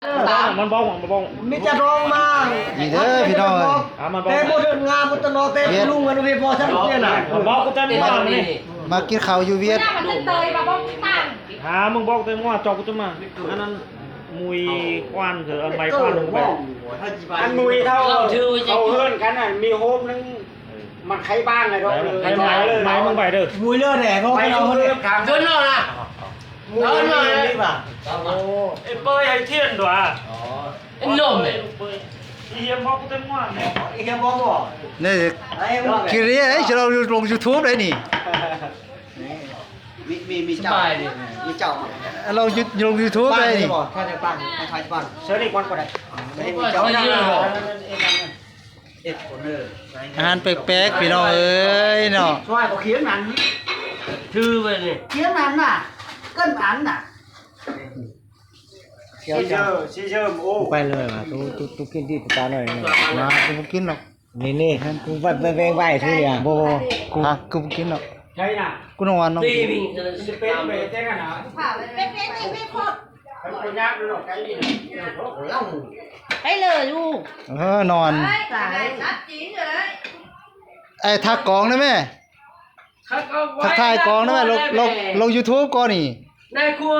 ມັນບອກ ມັນບອກ ມີແຕ່ດອງມາ ນີ້ເດີພີ່ນ້ອງເອີຍ ອ່າ ມັນບອກ ແຕ່ບໍ່ເດີນງາມ ບໍ່ຕະຫຼອດ ແຕ່ລຸງກັນເວບໍ່ຊັ້ນເດນະ ມັນບອກ ກູເຕັນມອນນີ້ ມາກິນເຂົ້າຢູ່ຫວຽດ ຫາ ມຶງບອກແຕ່ວ່າຈອກກູເຕັນມອນ ອັນນັ້ນ ມຸຍຄວານ ເອີ ໄມຄວານ ອັນມຸຍເທົ່າ ເຂົ້າເຮືອນກັນ ມີໂຮມໜຶ່ງ ມັນໄຄບ້າງເລີຍເນາະ ເອີ ໄຄບ້າງເລີຍ ໄມມຶງໄປເດີ ມຸຍເລີຍແດ່ ເພາະວ່າເຮົາເລີຍ ເດີນເນາະນະ ເດີນເນາະ ໂອ້ ເອີ ເປີຍໃຫ້ທຽນຕົວະ ເອີ ນົມເອີຍ ອີຫຽມບໍ່ ກູເຕັນມອນ ອີຫຽມບໍ່ ນີ້ ຄິດດີເດ້ ຈະລົງຢູທູບໄດ້ນີ້ ມີ ມີ ມີເຈົ້າ ມີເຈົ້າ ລົງຢູ ລົງຢູທູບໄດ້ນີ້ ຖ້າຈະປັງ ຖ້າຈະປັງ ເຊີນອີກກ່ອນກໍໄດ້ ເຊີນອີກກ່ອນ ເຮັດຄົນເດີ ອາຫານແປກໆ ພີ່ນ້ອງເອີຍເນາະ ຊ່ວຍບໍ່ຂຽນນັ້ນ ຖືໄວ້ນີ້ ຂຽນນັ້ນນະ ເກີນອັນນະ ຊີເຊີ ຊີເຊີ ໂອ້ ໄປເລີຍວ່າ ຕູ ຕູ ຕູກິນດີຕາໜ້ອຍ ມາ ກູບໍ່ກິນດອກ ນີ້ ນີ້ ກູໄປແວງໄວ້ ຖືນີ້ ບໍ່ ກູ ກູບໍ່ກິນດອກ ໃຊ່ນະ ກູນອນເນາະ ໄປເລີຍລູກ ເອີ ນອນ ໄອ້ ທັກກອງໄດ້ແມ່ ທັກທາຍກອງໄດ້ແມ່ ລົງ ລົງຢູທູບກ່ອນນີ້ ໃນຄົວ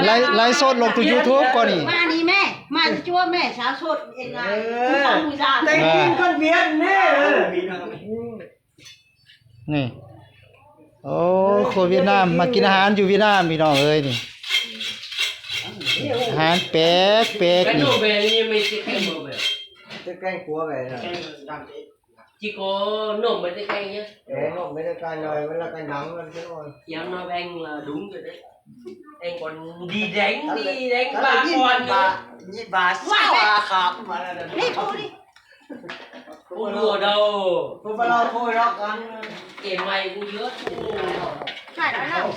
ໄລ ໄລສົດລົງຢູທູບກ່ອນນີ້ ມານີ້ແມ່ ມາຈວບແມ່ ສາວໂສດເອງນະ ເອີ ແຕ່ງກິນຄົນຫວຽດນີ້ ເອີ ນີ້ ໂອ້ ຄົນຫວຽດນາມ ມາກິນອາຫານຢູ່ຫວຽດນາມ ພີ່ນ້ອງເອີຍນີ້ ອາຫານແປກໆ ນີ້ Chỉ có nộm mấy cái canh nhá. Để nộm mấy cái canh rồi, với là canh đắng, với cái nồi. Em nó anh là đúng rồi đấy. Anh còn đi đánh, đi đánh ba con nữa. Nhị bà sao à khám mà là. Đi thôi đi. Không đùa đâu. Không bao lâu thôi đó con. Kể mày cũng nhớ. Phải nói nào.